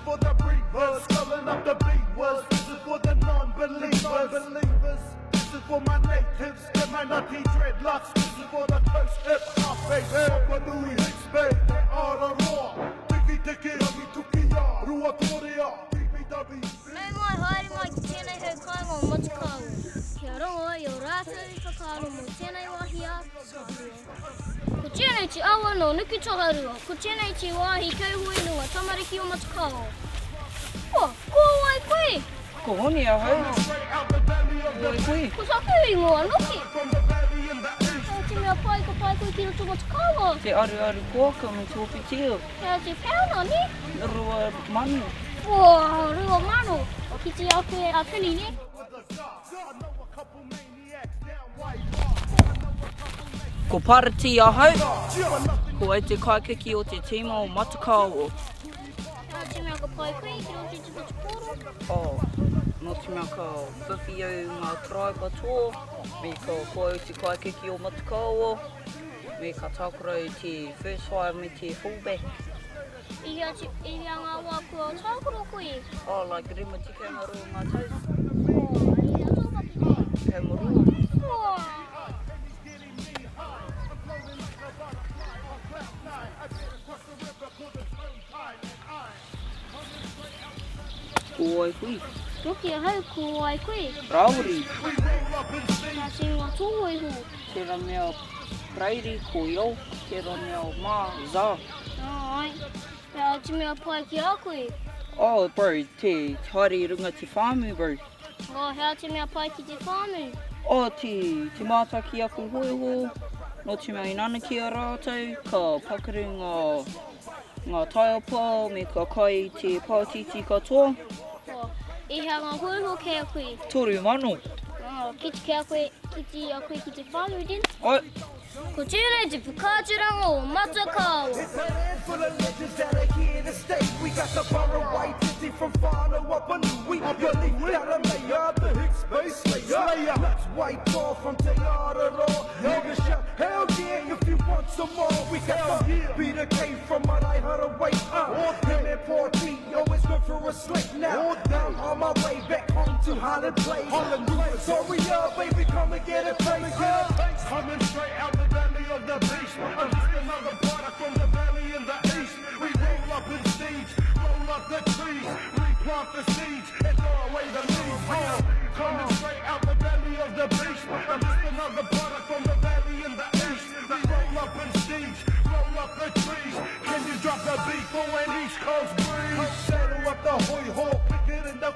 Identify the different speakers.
Speaker 1: for the breathers, sculling up the beavers. This is for the non-believers. This is for my natives, the manatee dreadlocks. This is for the coast hip hop, baby. Whanui Hicks Bay, Te Araroa, Tiki Tiki, Rangitukia, Ruatoria, TPW.
Speaker 2: Nau mai, haere mai ki tēnei hau kāinga o Matakaoa, kia rongo ai ō rātou whakaaro mō tēnei wāhi ātaahua. Ko tēnei te awa nō Nukutaharua, ko tēnei te wāhi kauhoe nō ngā tamariki o Matakaoa. Ua, ko wai koe?
Speaker 3: Ko Honi ahau. Ko wai koe?
Speaker 2: Ko taku ingoa noki. He te mea pai ka pai koe ki roto Matakaoa.
Speaker 3: Te aruaru koaka me te hopi tio.
Speaker 2: He te pauna, ne?
Speaker 3: 2000.
Speaker 2: Ua, 2000. Kite a koe a Pini, ne?
Speaker 3: Ko Parati ahau, ko au te kaikiki o te tīma o Matakaoa.
Speaker 2: Nō te mea ka pai koe ki roto i te whutupōro?
Speaker 3: Oh, nō te mea ka whiwhi au ngā try katoa, me ka ko au te kaikiki o Matakaoa, me ka tākaro au te first five me te fullback.
Speaker 2: I hea, i hea ngā wā kua tākaro koe?
Speaker 3: Oh, like 52 ngā tau.
Speaker 2: Oh, i hea tō pakeke?
Speaker 3: 12.
Speaker 2: Oh.
Speaker 3: Ko wai koe?
Speaker 2: Roki ahau, ko wai koe?
Speaker 3: Rāwiri.
Speaker 2: Nā te ingoa tō hōiho?
Speaker 3: Tērā mea Parairi, ko Io, tērā mea Mā, Za.
Speaker 2: Āe. He aha te mea pai ki a koe?
Speaker 3: Oh bro, te haere i runga te whāmu bro.
Speaker 2: Oh, he aha te mea pai ki te whāmu?
Speaker 3: Oh, te, te mātaki aku hōiho, nō te mea i nanakia rātou, ka pakaru ngā, ngā taiapa me ka kai i te pātītī katoa.
Speaker 2: Oh, i hea ngā hōiho kei a koe?
Speaker 3: 3000.
Speaker 2: Oh, kite ki a koe, kite a koe ki te whāmu then?
Speaker 3: Ai.
Speaker 2: Ko tēnei te whakaaturanga o Matakaoa.
Speaker 1: It's a land full of legends that are here to stay. We got the borough identity from Whānau Apanui. Belief that a mayor, the Hicks Bay Slayer. Let's wipe off from Te Araroa. Nigga shout, hell yeah, if you want some more. We got the Peter K from Maraeharawai. Him and Paul T, always good for a slick now. I'm on my way back home to Holland Place. Holland Place. Victoria, baby, come and get a taste. Coming straight out the belly of the beast. I'm just another product from the valley in the east. We roll up in seeds, roll up the trees, we plant the seeds and throw away the leaves. Coming straight out the belly of the beast. I'm just another product from the valley in the east. We roll up in seeds, roll up the trees. Can you drop the beat for an East Coast breeze? Saddle up the hoy ho, pick it in the